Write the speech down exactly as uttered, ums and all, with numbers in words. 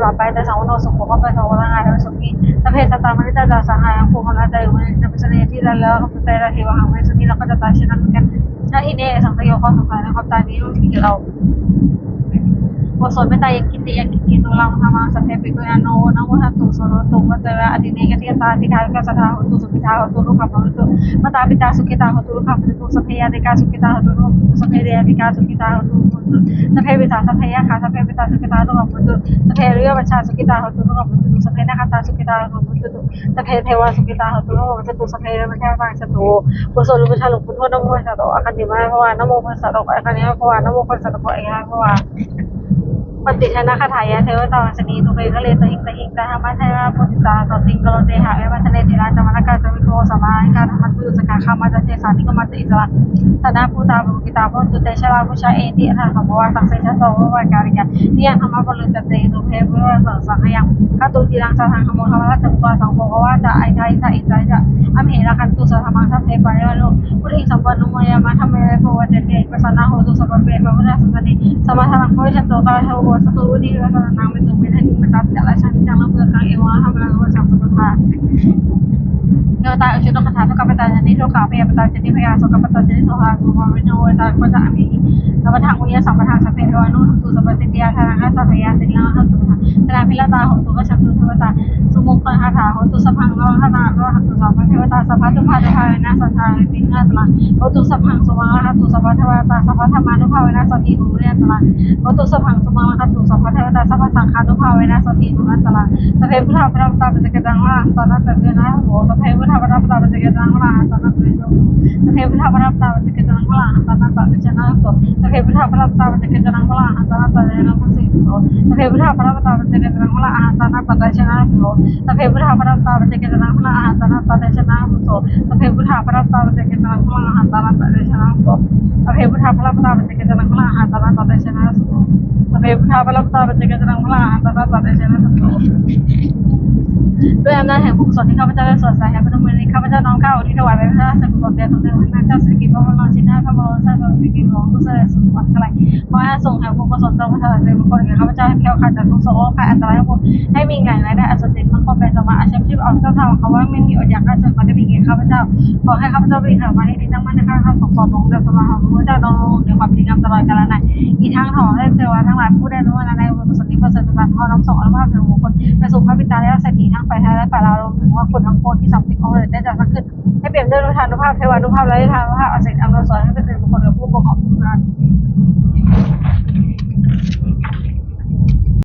หลับไป แต่สังวโนสุข ก็เป็นสังวรง่ายแล้วสุขี สัพเพสัตตา มนุษย์ เจ้าสหายของคุณของเราใจอยู่ในประเสริฐที่เราแล้วก็ใจเราเทวะหังไม่สุขี เราก็จะตายเช่นนั้นเหมือนกัน นาทิเน สังสโย ความสงสัยในความตายนี้ไม่มีแก่เรา บทสวดเมตตา ยังกินติ ยังกินติ ตุลัง ธรรมัง สัพเพ ภิกขุ อนุโมทันตุ สุโนตุ ปัจจเว อาทิเน กัตติยตา สิกขา สัทธา โหตุ สุขิตา โหตุ สุขะ พะวันตุ มาตา ปิตา สุขิตา โหตุ สุขะ พะวันตุ สัพเพ ญาติกา สุขิตา โหตุ สุขะ พะวันตุ สัพเพ เดยานิกา สุขิตา โหตุ สุขะ พะวันตุ สัพเพ มิตรสา สัพเพ ยักขา สัพเพ เปตา สุขิตา โหตุ สุขะ พะวันตุ สัพเพ อริยมัจจา สุขิตา โหตุ สุขะ พะวันตุ สัพเพ นาคาตา สุขิตา โหตุ สุขะ พะวันตุ สัพเพ เทวา สุขิตา โหตุ สุขะ พะวันตุ สัพเพ เดวะ สัพพะ โต บทสวดหลวงปู่ชาหลวงปู่ทวด นะโมตัสสะ โต อะคะติมา ภะวา นะโมตัสสะ โต อะคะติมา ภะวา นะโมตัสสะ โต อะคะติมา ภะวา Pattidānagāthā. Yā devatā vācāmi sabbe pūjate, tahiṃ tahiṃ tā dhammadevā pūjitā, sotthiṃ karontedha abhivadanenti. Nānāvārena pūjitā, sabbasubhāyikā dhammavidū, sakkā gāmā ca desā, nigamā ca issarā, saha bhūtā anuttaraṃ purimaṃ. Bhavatu te janesukhī attānaṃ, samaggā sambhāvaṃ, saṅghe saha vassāmi kāruññā niyaṃ, dhammappāṇinaṃ paṭicca samuppassāmi, dhammassākaccaṃ ādariyya, kātuṃ cīlaṃ satthaṃ, dhammo dhammaratnapāṇi, saṅgho devānugovā ca, hitāya hitvānanekavividhāni, amhe rakkhatu saddhammaṃ, sabbe pāṇino. Buddhiṃ sampāpuṇeyyāma, dhamme ariyappavedite, pasannā hontu sabbapi, pāpetha āsavā, sammā dhāraṃ pavecchanto, attānaṃ pavassantu, vuḍḍhibhāsetaṃ mettā, brūhi me dāni, matā pītā rājagahā, icchitaṃ patthitaṃ tumhehi, vāhāmi ghantā āsavā. Devatāuccitā gaṇhatha, dukkhappattā ca niddukkhā, bhayappattā ca nibbhayā, sokappattā ca nissokā, sukhaṇo sumuttā ca, āyudo ca pavaḍḍhato, ca ārogyappattā ca sukhī attānaṃ, sāsvā buddhā sotthī ca, dhāraṃ āsavā ca, sīlaṃ rakkhantu sabbadā, sīlaṃ rakkhantu sabbadā, dānaṃ dadantu sabbadassi, sumoṅgalaṃ gaṇhatha, hotu sabbaṃ, rakkhantu sabbadevatā, sabbadukkhānubhāvena, sadā sotthī ca antarā, hotu sabbaṃ sumaṅgalaṃ, rakkhantu sabbadevatā, sabbadhammānubhāvena, sotthī ca antarā, hotu sabbaṃ sumaṅgalaṃ, rakkhantu sabbadevatā, sabbasaṅghānubhāvena, sotthī ca antarā. Sabbe buddhā balappattā, paccekānañca yaṃ balaṃ, arahantānañca yaṃ balaṃ, sabbe buddhā balappattā, paccekānañca yaṃ balaṃ, arahantānañca yaṃ balaṃ, sabbe buddhā balappattā, paccekānañca yaṃ balaṃ, arahantānañca tejena rakkhantu. Sabbe buddhā balappattā, paccekānañca yaṃ balaṃ, arahantānañca tejena rakkhaṃsu. Sabbe buddhā balappattā, paccekānañca yaṃ balaṃ, arahantānañca tejena rakkhantu. Sabbe buddhā balappattā, paccekānañca yaṃ balaṃ, arahantānañca tejena rakkhaṃsu. Sabbe buddhā balappattā, paccekānañca yaṃ balaṃ, arahantānañca tejena rakkhaṃsu. Sabbe buddhā balappattā, paccekānañca yaṃ balaṃ, arahantānañca tejena rakkhaṃsu. Sabbe buddhā balappattā, paccekānañca yaṃ balaṃ, arahantānañca tejena rakkhaṃsu. ด้วยอำนาจแห่งบุญกุศลที่ข้าพเจ้าได้สวดสาธยายพระธรรมนี้ ข้าพเจ้าน้อมเกล้าอุทิศถวายเป็นพระราชกุศลแด่สมเด็จพระนางเจ้าสิริกิติ์ พระบรมราชินีนาถ พระบรมราชชนนีพันปีหลวง ผู้เสด็จสู่สวรรคาลัย ขออานิสงส์แห่งบุญกุศลจงประทานสิ่งมงคลแก่ข้าพเจ้า แคล้วคลาดจากทุกข์โศกโรคภัยอันตรายทั้งปวง ให้มีหนทางได้อันสุจริต มั่นคงเป็นสมาอาชีพที่ออกเจ้าทางของคำว่าไม่มีอดอยากยากจน ขอได้มีแก่ข้าพเจ้า ขอให้ข้าพเจ้ามีสมาธิที่ตั้งมั่นในพระธรรมคำสอนขององค์เจ้า สมาของพระพุทธเจ้า ดำรงอยู่ในความดีงามตลอดกาลนาน อีกทั้งขอให้เทวดาทั้งหลายผู้ได้ร่วมงานในบุญกุศลนี้ ประเสริฐสุดประทาน ขอน้อมส่งอานุภาพแห่งมงคลไปสู่พระปิดตาและเศรษฐีทั้งฝ่ายไทยและฝ่ายลาว รวมถึงว่าคุณทั้งปวงที่สำเร็จองค์เสด็จได้จากพระคุณ ให้เปี่ยมด้วยพุทธานุภาพ เทวานุภาพ และฤทธานุภาพ อันสิทธิ์อำนวยส่วนให้เป็นสิริมงคลแก่ผู้ประกอบบุญ